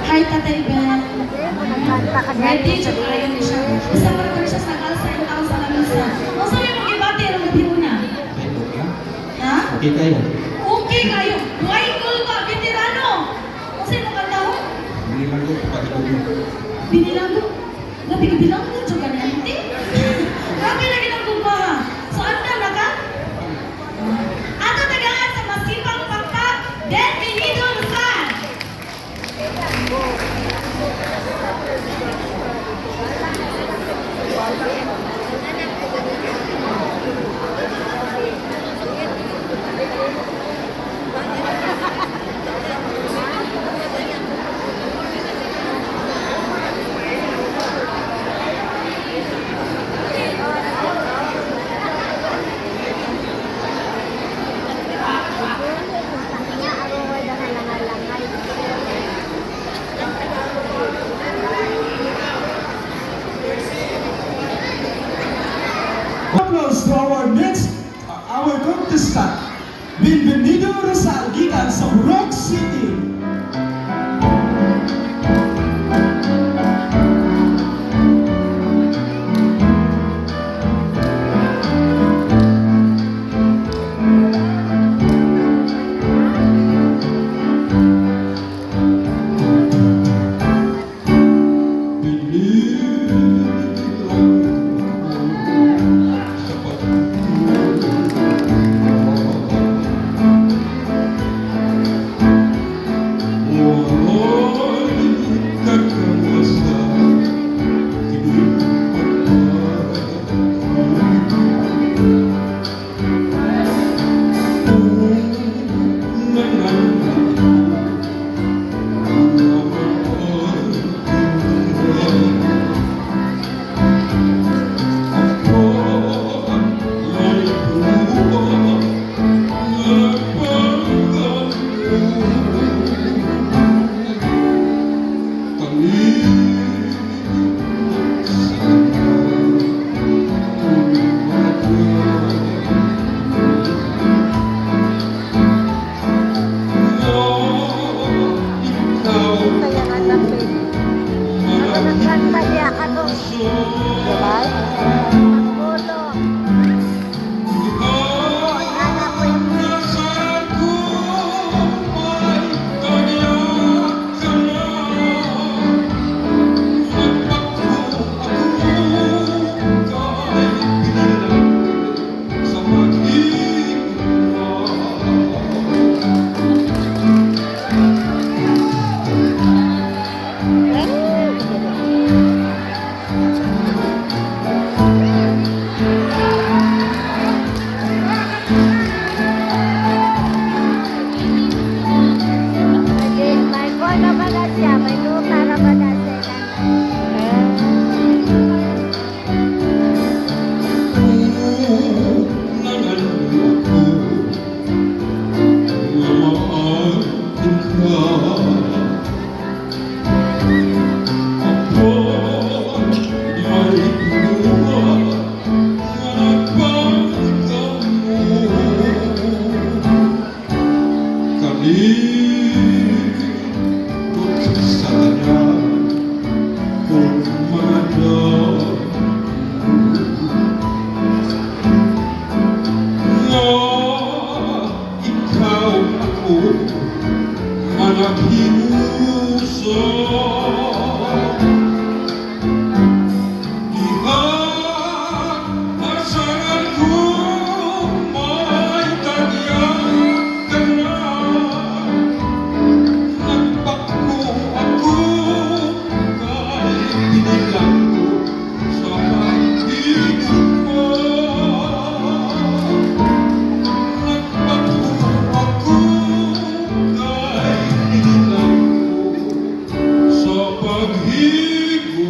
Hi, Tatay Ben. Nagkanta ka Ready, jud kayo ni siya. Isa pa rin siya sa nag-alsa in taon sa lamisa. Unsa may mong gibati aron gabi una? Ha? Okay kayo. Okay kayo. Why ba? Veterano. Unsa imong kantahon? Hindi lang ko pag-ibig. Binilanggo. Gabi bilanggo jud ka ni auntie. Grabe lagi ng gugma ha. So andam na ka? Ato tagaan sa masipang pakpak, Bienvenido Rosal. Nga aron langay-langay. Applause to our next, our contestant, Bienvenido Rosal, gikan sa Rock City. Kaya nga tapin. Ako nagkanta niya ka to. Diba? Ang ulo. Anak ko yung Hindi, may kono ba na siya? May lupa na ba na siya? Sa paghigo.